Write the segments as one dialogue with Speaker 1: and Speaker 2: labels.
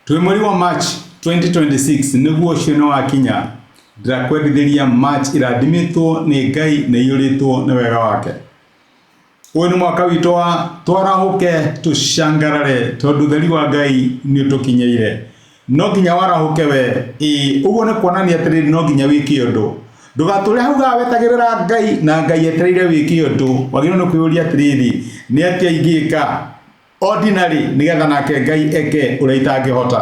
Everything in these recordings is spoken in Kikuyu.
Speaker 1: Twĩ mweri wa March 2026 nĩguo ũcio nĩ wakinya, ndĩrakwendithĩria March ĩrathimĩtwo nĩ Ngai na ĩiyũrĩtwo nĩ wega wake. Ũyũ nĩ mwaka witũ wa twarahũke tũcangarare tondũ ũtheri wa Ngai nĩ ũtũkinyĩire. No nginya warahũke we, ĩĩ ũguo nĩ kuonania atĩrĩrĩ no nginya wĩke ũndũ. Ndũgatũre hau haha wetagĩrĩra Ngai na Ngai etereire wĩke ũndũ. Wagĩrĩirwo nĩ kwĩyũria atĩrĩrĩ, nĩ atĩa ingĩka? Ordinary nĩgetha nake Ngai eke ũrĩa itangĩhota.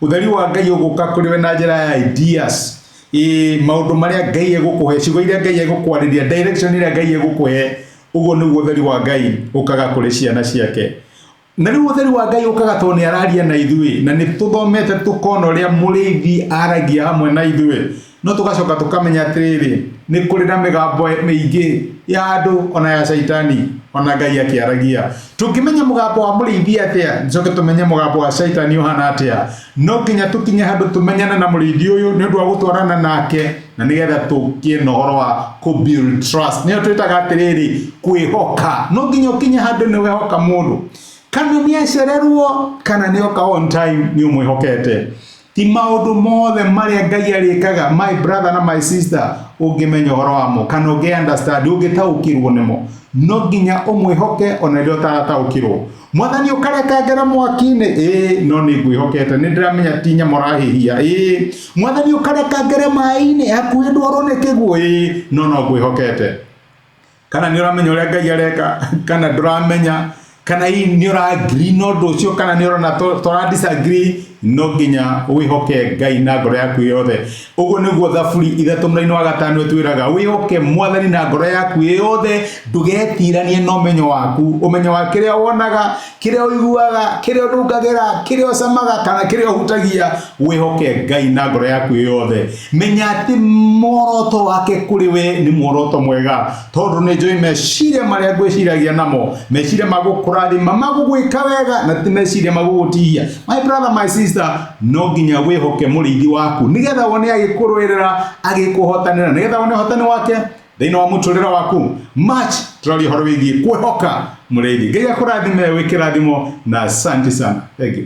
Speaker 1: Ũtheri wa Ngai ũgũka kũrĩ we na njĩra ya ideas. Ĩĩ maũndũ marĩa Ngai egũkũhe, ciugo iria Ngai egũkwarĩria, direction ĩrĩa Ngai egũkũhe, ũguo nĩguo ũtheri wa Ngai ũkaga kũrĩ ciana ciake. Na rĩu ũtheri wa Ngai ũkaga tondũ nĩ araria na ithuĩ, na nĩ tũthomete tũkona ũrĩa mũrĩithi aragia hamwe na ithuĩ. No tũgacoka tũkamenya atĩrĩrĩ, nĩ kũrĩ na mĩgambo mĩingĩ ya andũ ona ya caitani ona Ngai akĩaragia. Tũngĩmenya mũgambo wa mũrĩithi atĩa, njoke tũmenye mũgambo wa caitani ũhana atĩa? No nginya tũkinye handũ tũmenyane na mũrĩithi ũyũ nĩ ũndũ wa gũtwarana nake na nĩgetha tũgĩe na ũhoro wa kũ build trust. Nĩyo twĩtaga atĩrĩrĩ, kwĩhoka. No nginya ũkinye handũ nĩ wehoka mũndũ. Kana nĩ acererwo kana nĩ oka on time nĩ ũmwĩhokete. Ti maũndũ mothe marĩa Ngai arĩkaga, my brother na my sister, ũngĩmenya ũhoro wamo kana ũngĩ understand, ũngĩtaũkĩrwo nĩmo. No nginya ũmwĩhoke ona rĩrĩa ũtarataũkĩrwo. Mwathani ũkareka ngere mwaki-inĩ, ĩĩ no nĩ ngwĩhokete, nĩ ndĩramenya ti nyama ũrahĩhia, ĩĩ. Mwathani ũkareka ngere maĩ-inĩ, hakuhĩ ndwarwo nĩ kĩguũ, ĩĩ no no ngwĩhokete. Kana nĩ ũramenya ũrĩa Ngai areka, kana ndũramenya, kana hihi nĩ ũra agree na ũndũ ũcio, kana nĩ ũrona tũra disagree, no nginya wĩhoke Ngai na ngoro yaku yothe. Ũguo nĩguo Thaburi 3 mũraini wa 5 ĩtwĩraga, wĩhoke Mwathani na ngoro yaku yothe, ndũgetiranie na ũmenyo waku, ũmenyo wa kĩrĩa wonaga, kĩrĩa ũiguaga, kĩrĩa ũnungagĩra, kĩrĩa ũcamaga, kana kĩrĩa ũhutagia, wĩhoke Ngai na ngoro yaku yothe. Menya atĩ muoroto wake kũrĩ we nĩ muoroto mwega, tondũ nĩ njũĩ meciria marĩa ngwĩciragia namo, meciria ma gũkũrathima, ma gũgwĩka wega, na ti meciria ma gũgũtihia. My brother, my sister, no nginya wĩhoke mũrĩithi waku nĩgetha wone agĩkũrũĩrĩra, agĩkũhotanĩra, nĩgetha wone ũhotani wake thĩinĩ wa mũtũrĩre waku. March tũraria ũhoro wĩgiĩ kwĩhoka mũrĩithi. Ngai akũrathime, wĩ kĩrathimo, na asante sana. Thank you.